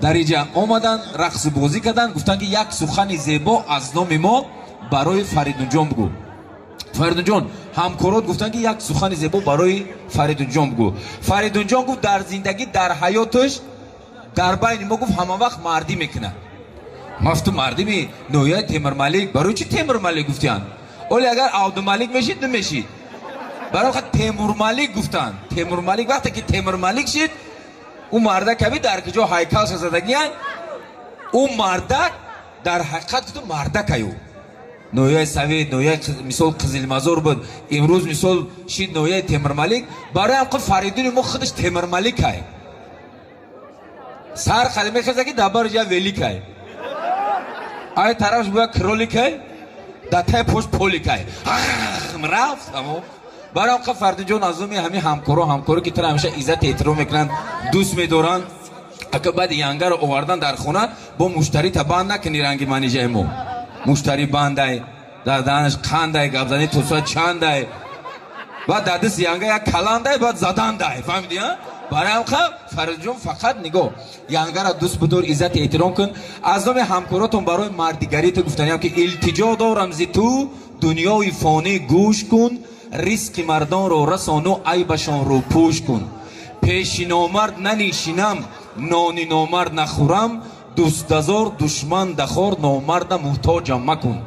Дар инҷа омаданд, рақсу бозӣ карданд, гуфтанд, ки як сухани зебо аз номи мо барои Фаридунҷон бигӯ. Фаридунҷон, ҳамкорот гуфтанд, ки як сухани зебо барои Фаридунҷон бигӯ. Фаридунҷон гуфт, дар зиндагӣ, дар ҳаёташ, дар байни мо, гуфт, ҳама вақт мардӣ мекунад. Ма гуфтум, мардими ноҳияи Темурмалик барои чӣ Темурмалик гуфтиянд? Оле агар Абдумалик мешид, намешид. Барои вақт Темурмалик гуфтанд. Темурмалик, вақте ки Темурмалик шид, ӯ мардак каби дар куҷо ҳайкалша задагиянд, ӯ мардак дар ҳақиқат, гуфтум, мардакаю ноҳияи Совет, ноҳияи, мисол, Қизилмазор буд, имрӯз, мисол, шид ноҳияи Темурмалик. Барои ҳам Фаридуни мо худаш Темурмаликай. Сар қади мехеза, ки дар бари я великай, ай тарафш буя кроликай, дар таи пош поликай рафт. Тамом. Барои ҳам Фаридунҷон, аз номи ҳамин ҳамкоро, ҳамкоро, ки тура ҳамеша иззат эҳтиром мекунанд, дӯст медоранд, ака, баъди янгаро овардан дар хона бо муштарита банд накунӣ. Ранги манижаи мо муштари бандай, дар даҳанаш қандай, гапзанӣ то соат чандай, баъд дар даст янга як каландай, баъд задандай, фаҳмидӣ? А барои ҳам Фаридунҷон, фақат нигоҳ, янгара дӯст бидор, иззати эҳтиром кун. Аз номи ҳамкоротон барои мардигарӣ ту гуфтаниям, ки илтиҷо дорам зи ту, дунёи фонӣ гӯш кун, ризқи мардонро расону айбашонро пӯш кун. Пеши номард нанишинам, нони номард нахӯрам, дӯстазор, душман дахор, номарда муҳтоҷам макун.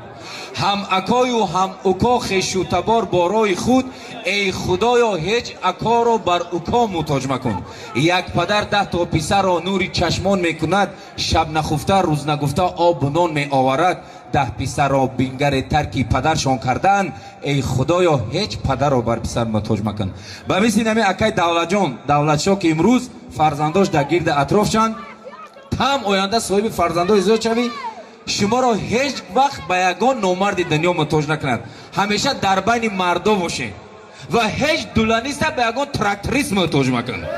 Ҳам акою ҳам уко, хешу табор борои худ, эй Худоё, ҳеҷ акоро бар уко муҳтоҷ макун. Як падар 10 то писарро нури чашмон мекунад, шаб нахуфта, рӯз нагуфта обу нон меоварад. 10 писарро бингаре тарки падаршон кардаанд, эй Худоё, ҳеҷ падарро бар писар муҳтоҷ макун. Ба мисли нами акай Давлатҷон, Давлатшоҳ, ки имрӯз фарзандош дар гирди атрофшанд, там оянда соҳиби фарзандои зиёд шавӣ, шуморо ҳеҷ вақт ба ягон номарди дунё муҳтоҷ накунад. Ҳамеша дар байни мардо бошед ва ҳеҷ дуланиста ба ягон тракторист муҳтоҷ макунад.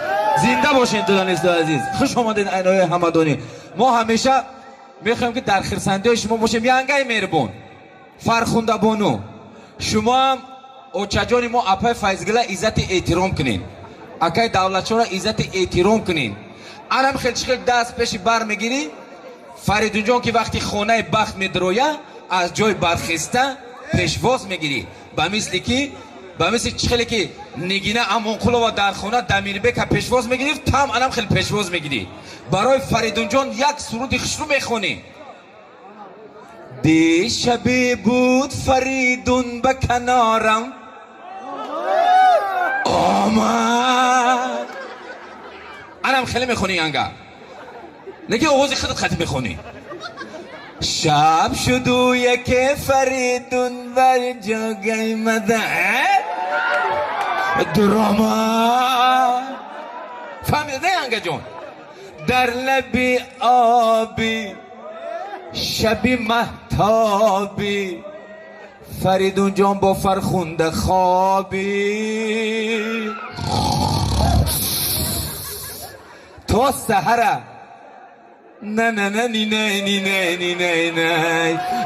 Зинда бошед, дуланисто азиз, хуш омадед айнои ҳамадонӣ. Мо ҳамеша мехоҳем, ки дар хирсандиҳои шумо бошем. Янгаи меҳрубон Фархундабону, шумоам очаҷони мо, апаи Файзгила, иззати эҳтиром кунед, акаи Давлатшоро иззати эҳтиром кунед. Анам хел чихел даст пеши бар мегирӣ, Фаридунҷон, ки вақти хонаи бахт медроя, аз ҷой бархеста пешвоз мегирӣ, ба мисли ки, ба мисли чихеле ки Нигина Амонқулова дар хона Дамирбека пешвоз мегирифт, там анам хел пешвоз мегирӣ. Барои Фаридунҷон як суруди хушрӯ мехонӣ. Дишабе буд, Фаридун ба канорам омад. Анам хеле мехонӣ, янга, неки овози худат хати мехонӣ. Шаб шуду яке Фаридун бар ҷогаймада дурома. Фаҳмида, не, янгаҷон? Дар лаби оби, шаби маҳтобӣ, Фаридунҷон бо Фархунда хобӣ то саҳара на на на ни на ни на ни на на.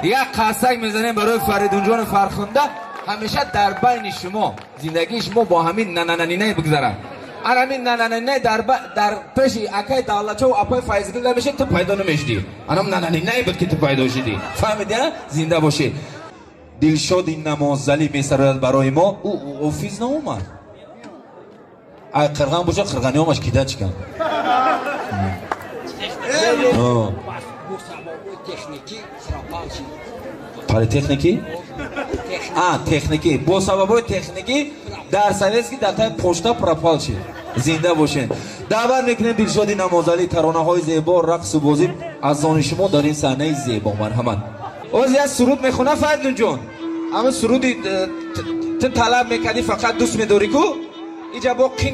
Як қасак мезанем барои Фаридунҷону Фархунда. Ҳамеша дар байни шумо, зиндагии шумо бо ҳамин нанананинай бигзарад. Ан ҳамин нананинай дар пеши акаи Давлатшо апаи Файзгул намешид, ту пайдо намешудӣ. Анам нананинай буд, ки ту пайдо шудӣ, фаҳмидӣ? Зинда бошӣ. Дилшоди Намозалӣ месарояд барои мо. Ӯ офиз наомад, ай қирған боша, қирғани омаш кида чикан. Бо сабабҳои техникӣ пропал шид. Политехникӣ, а техникӣ, бо сабабҳои техникӣ дар Советский, дар таи почта пропал шид. Зинда бошед. Даъват мекунем Дилшоди Намозалӣ, таронаҳои зебо, рақсу бозӣ аз они шумо дар ин саҳнаи зебо. Марҳамат. Оз як суруд мехона Фаридунҷон, ҳамин суруди ту талаб мекардӣ, фақат дӯст медорӣ ку иҷа бо қин.